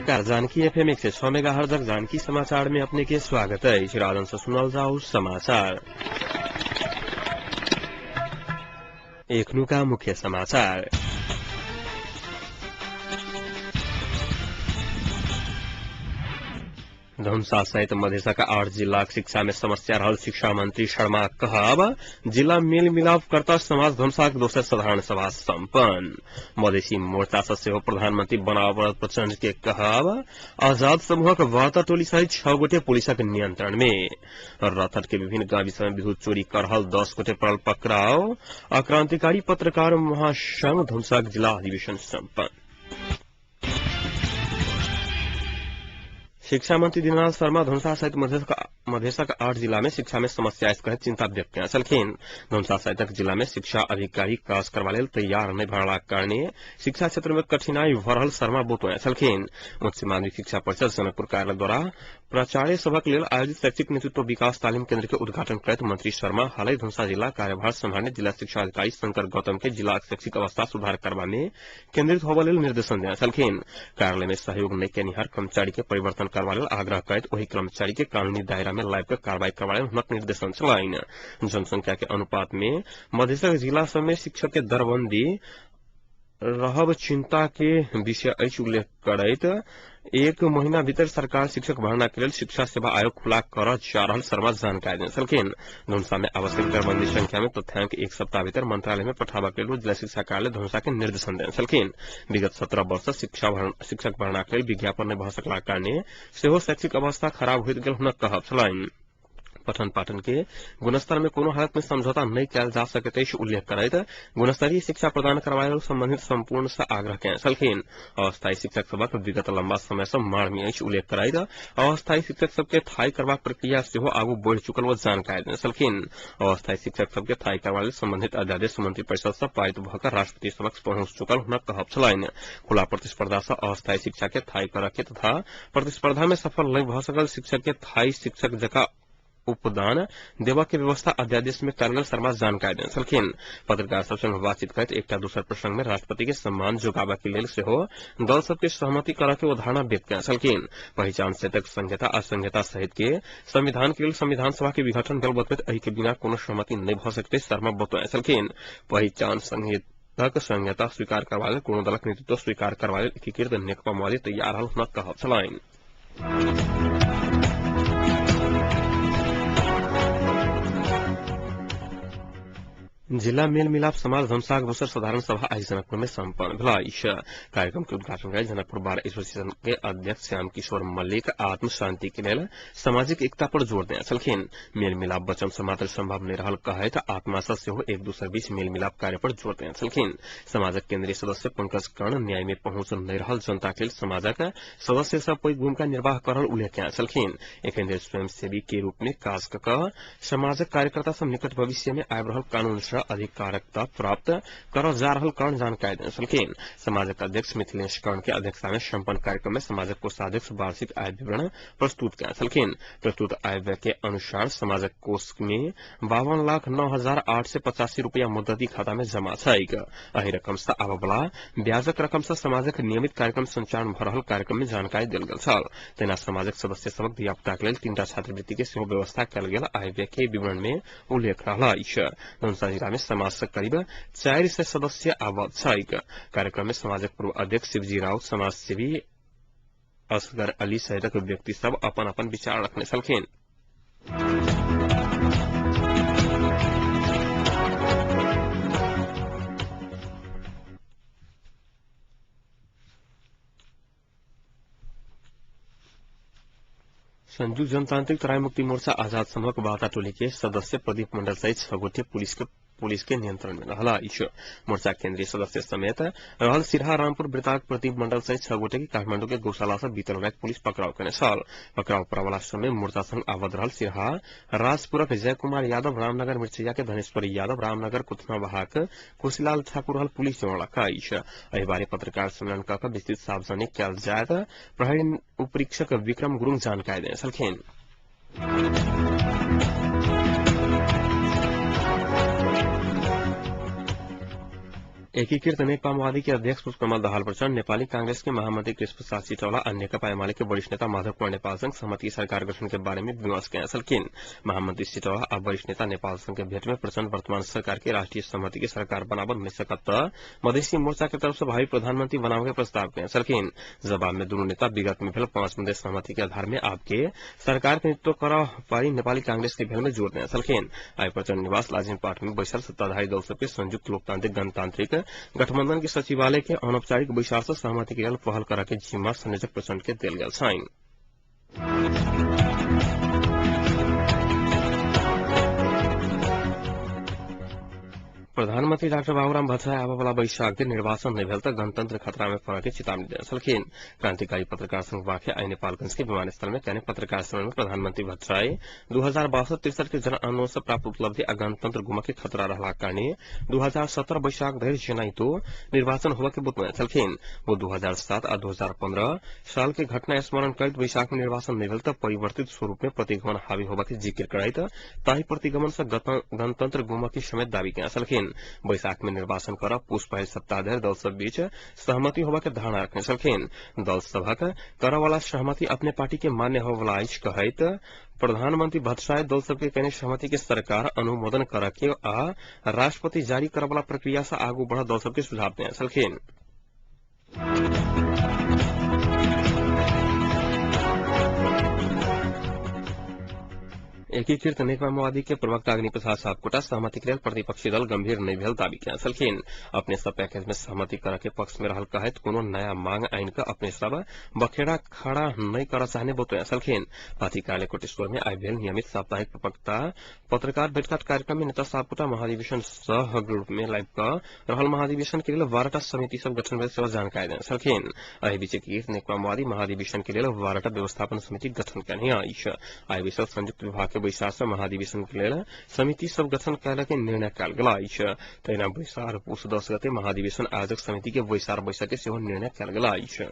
नमस्कार, Janaki FM 106 megahertz Janaki समाचार में अपने के स्वागत है। राजन से सुनल जाओ समाचार। एखनुका मुख्य समाचार। धनुषा सहित मधेशका 8 जिल्लाक शिक्षा में समस्या रहल शिक्षा मंत्री शर्मा कहब, जिला मेल मिलापकर्ता समाज धनुषाक दोसर साधारण सभा सम्पन्न। मधेसी मोर्चा से सेहो प्रधानमंत्री बनाव प्रचण्ड के कहब, आजाद समूहक वार्ता टोली सहित 6 गोटे पुलिसक नियंत्रण में। रथट के विभिन्न गाँव में विद्युत चोरी कर रहल 10 गोटे पड़ल पकड़ाव। क्रांतिकारी पत्रकार महासंघ धनुषाक जिला अधिवेशन सम्पन्न। शिक्षा मंत्री दीनलाल शर्मा धनुषा सहित मधेशक 8 जिला में शिक्षा में समस्या कहैत चिंता व्यक्त केने छलखिन। धनुषा सहितक जिला में शिक्षा अधिकारी काज करबा लेल तैयार नहि भरलाक कारणे शिक्षा क्षेत्र में कठिनाई भऽ रहल शर्मा बतौने छलखिन। उच्च माध्यमिक शिक्षा परिषद जनकपुर कार्यालय द्वारा प्राचार्य सभक लेल आयोजित शैक्षिक नेतृत्व विकास तालीम केन्द्र के उद्घाटन करैत मंत्री शर्मा हालहि धनुषा जिला कार्यभार सम्हारने जिला शिक्षा अधिकारी शंकर गौतम के जिलाक शैक्षिक अवस्था सुधार करबा में केन्द्रित होबय लेल निर्देशन देने छलखिन। कार्यालय में सहयोग नहि केनिहार कर्मचारी के परिवर्तन करबा लेल आग्रह करैत ओहि कर्मचारी के कानूनी दायरा में लाबि कऽ कार्रवाई करबा लेल हुनक निर्देशन छलनि। जनसंख्या के अनुपात में मधेशक जिला सब में शिक्षक के दरबंदी रहब चिंता के विषय अछि उल्लेख करैत एक महीना भीतर सरकार शिक्षक भर्ना के लेल शिक्षा सेवा आयोग खुला करऽ जा रहल शर्मा जानकारी देने छलखिन। धनुषा में आवश्यक दरबंदी संख्या में तथ्यांक एक सप्ताह भीतर मंत्रालय में पठाबऽ के लेल जिला शिक्षा कार्यालय धनुषा के निर्देशन देने छलखिन। विगत 17 वर्ष शिक्षक भर्ना के लेल विज्ञापन नहि भऽ सकलाक कारणे सेहो शैक्षिक अवस्था खराब होइत गेल हुनक कहब छलनि। पठन पाठन के गुणस्तर में कोनो हालत में समझौता नहि कयल जा सकैत अछि उल्लेख करैत गुणस्तरीय शिक्षा प्रदान करबा लेल संबंधित संपूर्ण से आग्रह केने छलखिन। अस्थायी शिक्षक सभक विगत लंबा समय से मांग में अछि उल्लेख करैत अस्थायी शिक्षक सबके थाई करबाक प्रक्रिया सेहो आगू बढ़ि चुकल ओ जानकारी देने छलखिन। अस्थायी शिक्षक सबके थाई करबा लेल संबंधित अध्यादेश मंत्री परिषद से पारित भऽ कऽ राष्ट्रपति समक्ष पहुंच चुकल हुनक कहब छलनि। खुला प्रतिस्पर्धा से अस्थायी शिक्षा के थाई करऽ के तथा प्रतिस्पर्धा में सफल नहि भऽ सकल शिक्षक के थाई शिक्षक जकाँ उपदान देबऽ के व्यवस्था अध्यादेश में कयल गेल शर्मा जानकारी देने छलखिन। पत्रकार सब संग बातचीत करैत एकटा दोसर प्रसंग में राष्ट्रपति के सम्मान जोगाबऽ के लेल सेहो दल सबके सहमति करऽ के धारणा व्यक्त केने छलखिन। पहिचान सहितक संहिता आ संहिता सहित के संविधान के लेल संविधान सभा के विघटन भेल बतबैत एहि के बिना कोनो सहमति नहि भऽ सकतै शर्मा बतौने छलखिन। पहिचान संहिताक संहिता स्वीकार करबा लेल कोनो दलक नेतृत्व स्वीकार करबा लेल एकीकृत नेकपा माओवादी तैयार रहल हुनक कहब छलनि। जिला मेल मिलाप समाज धनुषाक दोसर साधारण सभा आज जनकपुर में सम्पन्न भेल। कार्यक्रम के उद्घाटन करैत जनकपुर बार एसोसिएशन के अध्यक्ष श्याम किशोर मल्लिक आत्म शांति के लेल सामाजिक एकता पर जोर देने छलखिन। मेल मिलाप वचन से मात्र संभव नहि रहल कहैत आत्मा से सेहो एक दोसर बीच मेल मिलाप कार्य पर जोर देने छलखिन। समाजक केन्द्रीय सदस्य पंकज कर्ण न्याय में पहुंच नहि रहल जनता के लेल समाजक सदस्य सब पैघ भूमिका निर्वाह कर रहल उल्लेख केने छलखिन। एखन धरि स्वयंसेवी के रूप में काज कऽ कऽ समाजक कार्यकर्ता सब निकट भविष्य में आबि रहल कानून से अधिकारकता प्राप्त करऽ जा रहल कर्ण जानकारी देने छलखिन। समाजक अध्यक्ष मिथिलेश कर्ण के अध्यक्षता में सम्पन्न कार्यक्रम में समाजक कोषाध्यक्ष वार्षिक आय विवरण प्रस्तुत केने छलखिन। प्रस्तुत आय व्यय के अनुसार समाजक कोष में 52,09,885 रुपया मुद्दती खाता में जमा छैक। एहि रकम से आबय वला ब्याजक रकम से समाजक नियमित कार्यक्रम संचालन भऽ रहल कार्यक्रम में जानकारी देल गेल छल। तहिना समाजक सदस्य सभक धियापुता के लेल 3टा छात्रवृत्ति के सेहो व्यवस्था कयल गेल आय व्यय के विवरण में उल्लेख रहल अछि। धनुषा जिला में समाज से करीब 400 सदस्य आबद्ध छैक। कार्यक्रम में समाजक पूर्व अध्यक्ष शिवजी राउत, समाजसेवी असगर अली सहितक व्यक्ति सब अपन अपन विचार रखने छलखिन। संयुक्त जनतांत्रिक तराई मुक्ति मोर्चा आजाद समूहक वार्ता टोली के सदस्य प्रदीप मंडल सहित 6 गोटे पुलिस के नियंत्रण में रहल अछि। मोर्चा केन्द्रीय सदस्य समेत रहल सिरहा रामपुर वृताक प्रदीप मंडल सहित 6 गोटे के काठमांडू के गौशाला से बीतल राति पुलिस पकड़ाव केने छल। पकड़ाव पड़वला समय मोर्चा संग आबद्ध रहल सिरहा राजपुरक जय कुमार यादव, रामनगर मिर्चैया के धनेश्वरी यादव, रामनगर कुथनाबहाक खुशीलाल ठाकुर रहल पुलिस जनौलक अछि। एहि बारे पत्रकार सम्मेलन कऽ कऽ विस्तृत सार्वजनिक कयल जायत प्रहरी उपरीक्षक विक्रम गुरूङ जानकारी देने छलखिन। एकीकृत नेकपा माओवादी के अध्यक्ष पुष्पकमल दाहाल प्रचण्ड, नेपाली कांग्रेस के महामंत्री कृष्ण प्रसाद सिटौला आ नेकपा एमाले के वरिष्ठ नेता माधव कुमार नेपाल संघ सहमति सरकार गठन के बारे में विमर्श कयने छलखिन। महामंत्री सिटौला आ वरिष्ठ नेता नेपाल संघ के भेंट में प्रचण्ड वर्तमान सरकार के राष्ट्रीय सहमति के सरकार बनाबल नहि सकत त मधेसी मोर्चा के तरफ से भावी प्रधानमंत्री बनावे के प्रस्ताव कयने छलखिन। जवाब में दुनू नेता विगत में भेल 5 बुंदे सहमति के आधार में आपके सरकार के नेतृत्व कर पारी नेपाली कांग्रेस के भेल में जोर देने छलखिन। आइ प्रचण्ड निवास लाजिम पाठ में बैसल सत्ताधारी दल सबके संयुक्त लोकतांत्रिक गणतांत्रिक गठबंधन के सचिवालय के अनौपचारिक बैसार से सहमति के लेल पहल करऽ के जिम्मा संयोजक प्रचण्ड के देल गेल छनि। प्रधानमंत्री डाक्टर बाबूराम भट्टराई आबय वाला बैसाख दिन निर्वाचन नहि भेल त गणतंत्र खतरा में पड़य के चेतावनी देने छलखिन। क्रांतिकारी पत्रकार संघ वाखे आइ नेपालगंज के विमानस्थल में कयने पत्रकार सम्मेलन में प्रधानमंत्री भट्टराई 2062-63 के जन आंदोलन से प्राप्त उपलब्धि आ गणतंत्र गुमय के खतरा रहलाक कारणे 2017 बैसाख धरि जेनाहितो निर्वाचन होबय के बतौने छलखिन। ओ 2007 आ 2015 साल के घटना स्मरण करैत बैसाख में निर्वाचन नहि भेल त परिवर्तित स्वरूप में प्रतिगमन हावी होबय के जिक्र करैत ताहि प्रतिगमन से गणतंत्र गुमय के समेत दावी कयने छलखिन। बैसाख में निर्वाचन कर पुष पहिल सप्ताह धरि दल सब बीच सहमति होबय के धारणा रखने छलखिन। दल सभक करऽ वाला सहमति अपने पार्टी के मान्य होबय वाला अछि कहैत प्रधानमंत्री भट्टराई दल सबके कयने सहमति के सरकार अनुमोदन करऽ के आ राष्ट्रपति जारी करऽ वाला प्रक्रिया से आगू बढ़ दल सबके सुझाव देने छलखिन। एकीकृत नेकपा माओवादी के प्रवक्ता अग्नि प्रसाद सापकोटा सहमति के लेल प्रतिपक्षी दल गंभीर नहि भेल दावी कयने छलखिन। अपने सब पैकेज में सहमति करऽ के पक्ष में रहल कहैत कोनो नया मांग आनि कऽ अपने सब बखेड़ा खड़ा नहि करऽ चाहने बतौने छलखिन। पार्टी कार्यालय कोटेश्वर में आइ भेल नियमित साप्ताहिक प्रवक्ता पत्रकार भेटघाट कार्यक्रम में नेता सापकोटा महाधिवेशन सह रूप में लाइव कऽ रहल महाधिवेशन के लेल 12टा समिति सब गठन भेल सेहो जानकारी देने छलखिन। एहि बीच एकीकृत नेकपा माओवादी महाधिवेशन के लेल 12टा व्यवस्थापन समिति गठन कयने अछि। आइ बैसल संयुक्त विभाग के बैसार से महाधिवेशन के लेल समिति सब गठन कयल के निर्णय कयल गेल अछि। तहिना बैसार पुष 10 गते महाधिवेशन आयोजक समिति के बैसार बैसक के सेहो निर्णय कयल गेल अछि।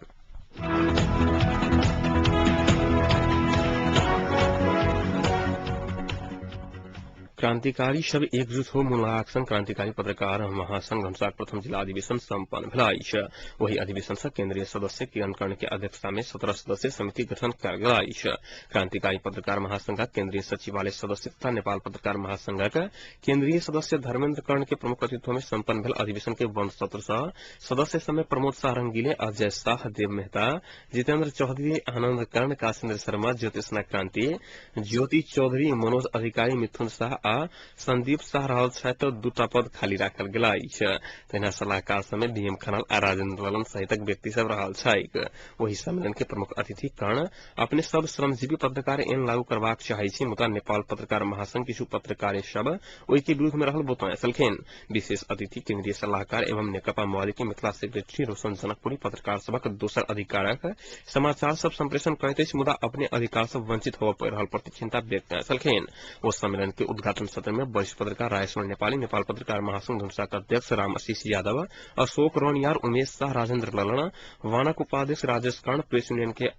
क्रांतिकारी सब एकजुट हो मुलाक संग क्रांतिकारी पत्रकार महासंघ धनुषाक प्रथम जिला अधिवेशन सम्पन्न भेल अछि। वही अधिवेशन से केंद्रीय सदस्य किरण कर्ण के अध्यक्षता में 17 सदस्य समिति गठन कयल गेल अछि। क्रांतिकारी पत्रकार महासंघक केंद्रीय सचिवालय सदस्य तथा नेपाल पत्रकार महासंघक केंद्रीय सदस्य धर्मेन्द्र कर्ण के प्रमुख अतिथित्व में सम्पन्न भेल अधिवेशन के बंद सत्र सँ सदस्य समय प्रमोद शाह रंगीले, अजय शाह, देव मेहता, जितेन्द्र चौधरी, आनंद कर्ण, काशिन्द्र शर्मा, ज्योतिषना क्रांति, ज्योति चौधरी, मनोज अधिकारी, मिथुन शाह आ संदीप शाह रहल छथि। दूटा पद खाली राखल गेल अछि। तहिना सलाहकार समेत डीएम खनाल आ राजेन्द्र ललन सहितक व्यक्ति सब रहल छैक। ओहि सम्मेलन के प्रमुख अतिथि कर्ण अपने सब श्रमजीवी पत्रकार ऐन लागू करबाक चाहै छी, मुदा नेपाल पत्रकार महासंघ किछु पत्रकार सब ओहि के विरुद्ध में रहल बतौने छलखिन। विशेष अतिथि केंद्रीय सलाहकार एवं नेकपा माओवादी के मिथिला सेक्रेटरी रोशन जनकपुरी पत्रकार सभक दोसर अधिकारक समाचार सब संप्रेषण करैत अछि, मुदा अपने अधिकार सब वंचित होबय पड़ि रहल प्रति चिंता व्यक्त कयने छलखिन। ओ सम्मेलन के उद्घाटन सत्र में वरिष्ठ पत्रकार राजेश्वर नेपाली, नेपाल पत्रकार महासंघ धनुषाक अध्यक्ष राम आशीष यादव, अशोक रौनियार, उमेश शाह, राजेन्द्र ललन, वानक उपाध्यक्ष राजेश कर्ण, प्रेस यूनियन के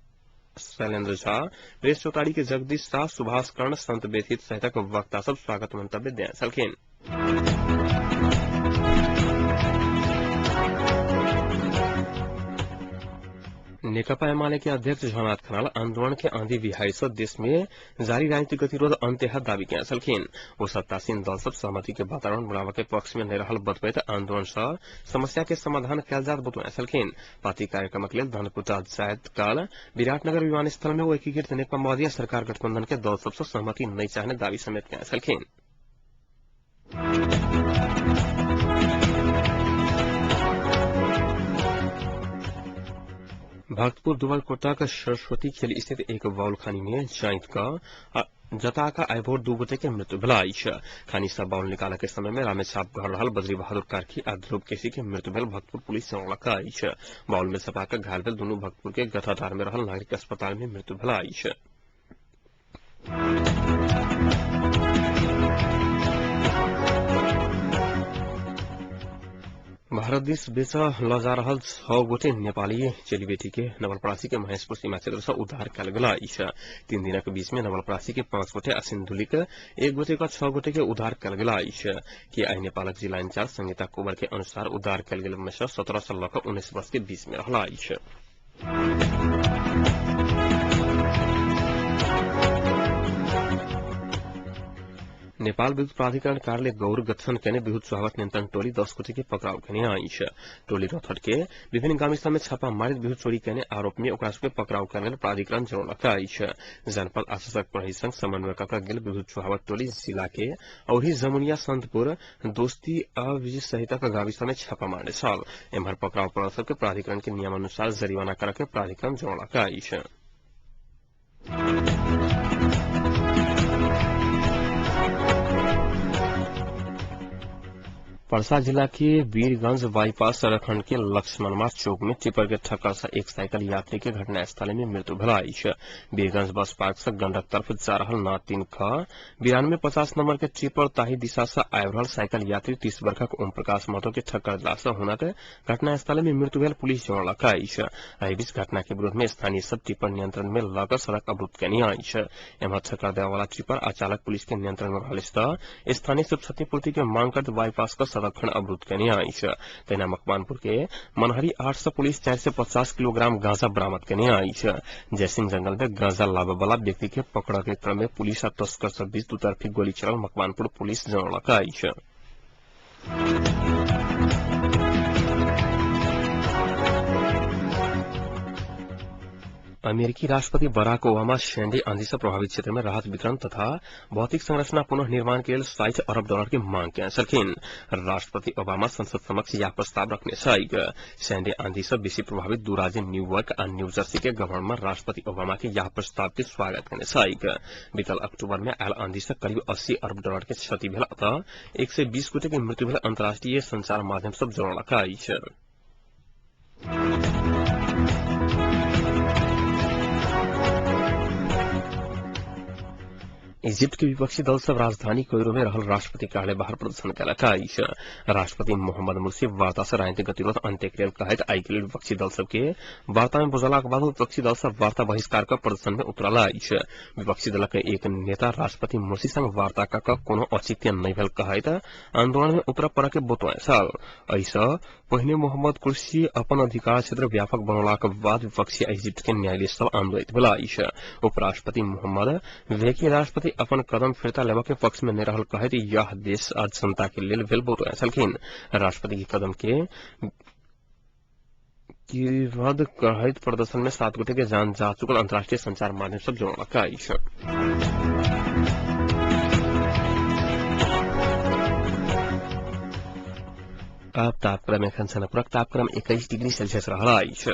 शैलेन्द्र झा, प्रेस चौतारी के जगदीश शाह, सुभाष कर्ण, संत व्यतीत सहितक वक्ता सब स्वागत मंतव्य देने छलखिन। नेकपा एमाले के अध्यक्ष झलनाथ खनाल आंदोलन के आंधी बिहारी से देश में जारी राजनीतिक गतिरोध अंत्य है दावी कयने छलखिन। ओ सत्तासीन दल सब सहमति के वातावरण बनाबय के पक्ष में नहि रहल बतबैत आंदोलन से समस्या के समाधान कयल जायत बतौने छलखिन। पार्टी कार्यक्रमक लेल धनकुटा जायत काल विराटनगर विमानस्थल में ओ एकीकृत नेकपा माओवादी सरकार गठबंधन के दल सब से सहमति नहि चाहने दावी समेत कयने छलखिन। भक्तपुर दुवलकोटाक सरस्वती खेल स्थित एक बाउलखानी में जाइत का जता का आइ भोर 2 गोटे के मृत्यु भेल अछि। खानी सँ बाउल निकालऽ के समय में रामेछाप घर रहल बद्री बहादुर कार्की आ ध्रुव केसी के मृत्यु भेल भक्तपुर पुलिस जनौलक अछि। बाउल में सपा के घायल भेल दुनू भक्तपुर के गठाटार में रहल नागरिक अस्पताल में मृत्यु भेल अछि। भारत दिस बेच ल जा रहल 6 गोटे नेपाली चेलीबेटी के नवलपरासी के महेशपुर सीमा क्षेत्र से उद्धार कयल गेल अछि। 3 दिनक बीच में नवलपरासी के 5 गोटे आ सिन्धुलीक 1 गोटे का 6 गोटे के उद्धार कयल गेल अछि। के आई नेपालक जिला इंचार्ज संगीता कुंवर के अनुसार उद्धार कयल गेल में से 17 से लऽ कऽ 19 वर्ष के बीच में रहल अछि। नेपाल विद्युत प्राधिकरण कार्यालय गौर गठन केने विद्युत चुहावट नियंत्रण टोली 10 गोटे के पकड़ाव केने अछि। टोली रौतहट के विभिन्न गामी सब में छापा मारित विद्युत चोरी केने आरोप में ओकरा सबके पकड़ाव कयल गेल प्राधिकरण जनौलक अछि। जनपद आशासक प्रहरी संग समन्वय कऽ गेल विद्युत चुहावट टोली जिला के औरही जमुनिया, संतपुर, दोस्ती आ विजय सहितक गावी सब में छापा मारने छल। एम्हर पकड़ाव पड़ल सबके प्राधिकरण के नियमानुसार जरिमाना करऽ के प्राधिकरण जनौलक अछि। परसा जिला के वीरगंज बाईपास सड़क खंड के लक्ष्मणमा चौक में टिपर के ठक्कर से एक साइकिल यात्री के घटनास्थल में मृत्यु भेल अछि। वीरगंज बस पार्क से गंडक तरफ जा रहल न 3 ख 9250 नंबर के टिपर ताही दिशा से आबि रहल साइकिल यात्री 30 वर्षक ओम प्रकाश महतो के ठक्कर देला से हुनक घटनास्थल में मृत्यु भेल पुलिस जनौलक अछि। एहि बीच घटना के विरोध में स्थानीय सब टिपर नियंत्रण में लऽ कऽ सड़क अवरुद्ध केने अछि। एम्हर ठक्कर देवा वाला टिपर आ चालक पुलिस के नियंत्रण में रहल अछि। स्थानीय सब क्षतिपूर्ति के मांग करैत बाईपास के सड़क खंड अवरुद्ध केने अछि। तहिना मकवानपुर के मनहरी 8 से पुलिस 450 किलोग्राम गांजा बरामद केने अछि। जयसिंह जंगल में गांजा लाबे वाला व्यक्ति के पकड़ के क्रम में पुलिस आ तस्कर सब बीच दुतरफी गोली चलल मकवानपुर पुलिस जनौलक अछि। अमेरिकी राष्ट्रपति बराक ओबामा सैंडी आंधी से प्रभावित क्षेत्र में राहत वितरण तथा भौतिक संरचना पुनः निर्माण के लेल 60 अरब डॉलर की मांग केने छलखिन। राष्ट्रपति ओबामा संसद समक्ष यह प्रस्ताव रखने छथि। सैंडी आंधी से बेसी प्रभावित दू राज्य न्यूयॉर्क आ न्यूजर्सी के गवर्नर राष्ट्रपति ओबामा के यह प्रस्ताव के स्वागत केने छथि। बीतल अक्टूबर में आयल आंधी से करीब 80 अरब डॉलर के क्षति भेल अतः 120 गोटे के मृत्यु भेल अंतर्राष्ट्रीय संचार माध्यम सब जनौलक अछि। इजिप्ट के विपक्षी दल सब राजधानी कैरो में रहल राष्ट्रपति कार्यालय बाहर प्रदर्शन कयलक अछि। राष्ट्रपति मोहम्मद मुर्सी वार्ता से राजनीतिक गतिरोध अंत्य के लेल कहैत आइ के लेल विपक्षी दल सब के वार्ता में बजलाक बाद विपक्षी दल सब वार्ता बहिष्कार क प्रदर्शन में उतरल अछि। विपक्षी दलक एक नेता राष्ट्रपति मुर्सी संग वार्ता क कोनो औचित्य नहि भेल कहैत आंदोलन में उतरऽ पड़ऽ के बतौने छल। एहिसँ पहिने मोहम्मद कुर्सी अपन अधिकार क्षेत्र व्यापक बनौलाक बाद विपक्षी इजिप्ट के न्यायालय सब आंदोलित भेल अछि। उपराष्ट्रपति मोहम्मद वेकी राष्ट्रपति अपन कदम फिर्ता लेबऽ के पक्ष में नहि रहल कहैत यह देश आ जनता के लेल भेल बतौने छलखिन। राष्ट्रपति के कदम के रद्द कहैत प्रदर्शन में 7 गोटे के जान जा चुकल अंतर्राष्ट्रीय संचार माध्यम सब जनौलक अछि। अब तापक्रम एखन सनपुरक तापक्रम 21 डिग्री सेल्सियस रहल अछि।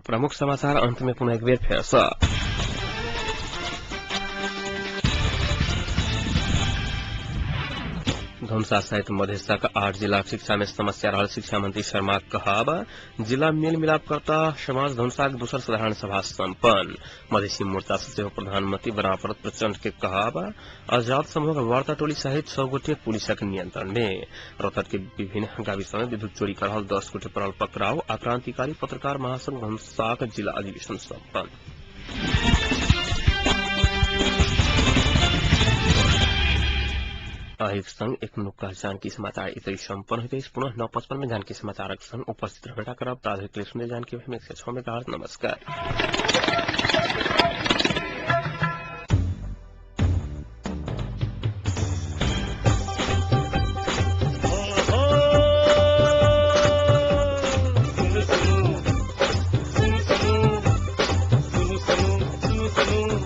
प्रमुख समाचार अंत में पुनः एक बेर फेर सँ। धनुषा सहित मधेशक 8 जिला शिक्षा में समस्या रहल शिक्षा मंत्री शर्मा कहब जिला मेल मिलापकर्ता समाज धनुषाक दोसर साधारण सभा सम्पन्न। मधेसी मोर्चा से सेहो प्रधानमंत्री बनापरत प्रचंड के कहब आजाद समूहक वार्ता टोली सहित 6 गोटे पुलिसक नियंत्रण में। रौतहट के विभिन्न गावी सब में विद्युत चोरी कर रहल 10 गोटे पड़ल पकड़ाव आ क्रांतिकारी पत्रकार महासंघ धनुषाक जिला अधिवेशन सम्पन्न। एक संग एक नुक्का जानकी समाचार इतै सम्पन्न होइत अछि। पुनः 9:55 में जानकी समाचारक संग उपस्थित रहबे करब। ताधरि सुनले जानकी 106 मेगाहर्ट्ज। नमस्कार।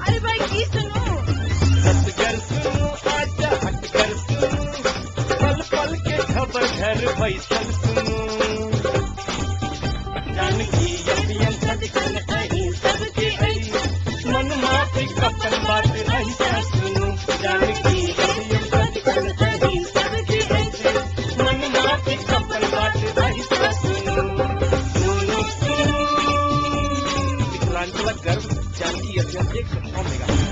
अरे भाई की सुनू, पल पल के खबर घर बैसल सुनू, जानकी एफएम सदिखन अहीं सबके अछि, मन माफिक अपन बात अहीं सुनू, जानकी एफएम सदिखन अहीं सबके अछि, मन माफिक अपन बात अहीं सुनू, सुनू सुनू मिथिलांचलक गर्व जानकी एफएम 106 मेगा।